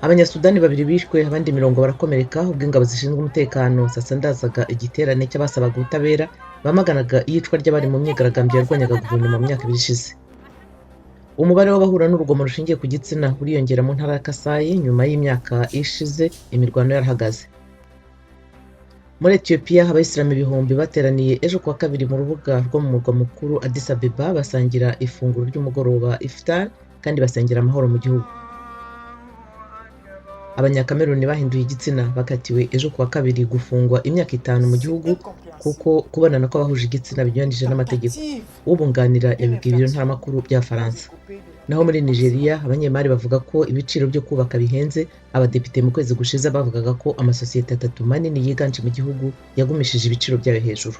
Abanyasudani babiri bishwe, abandi 40 barakomereka ubwo ingabo zishinzwe umutekano zasandazaga igiterane cy'abasabaga ubutabera bamaganaga iyicwa ry'abari mu myigaragambyo yarwanyaga guverinoma mu myaka 2 ishize. Umubare w'abahura n'urugomo rushingiye ku gitsina uriyongera mu ntara ya Kasayi nyuma y'imyaka ishize imirwano yarahagaze. Muri Etiyopiya, abayisilamu ibihumbi bateraniye ejo kuwa kabiri mu rubuga rwo mu murwa mukuru Addis Abeba, basangira ifunguro ry'umugoroba iftar kandi basengera amahoro mu gihugu. Abanyakameruni bahinduye igitsina bakatiwe ejo kuwa kabiri gufungwa imyaka 5 mu gihugu kuko kubonana kw'abahuje igitsina binyuranyije n'amategeko. Ubunganira yabibwiye ibiro ntaramakuru by'Abafaransa. Naho muri Nigeria, abanyemari bavuga ko ibiciro byo kubaka bihenze. Abadepite mu kwezi gushize bavugaga ko amasosiyete atatu manini yiganje mu gihugu yagumishije ibiciro byayo hejuru.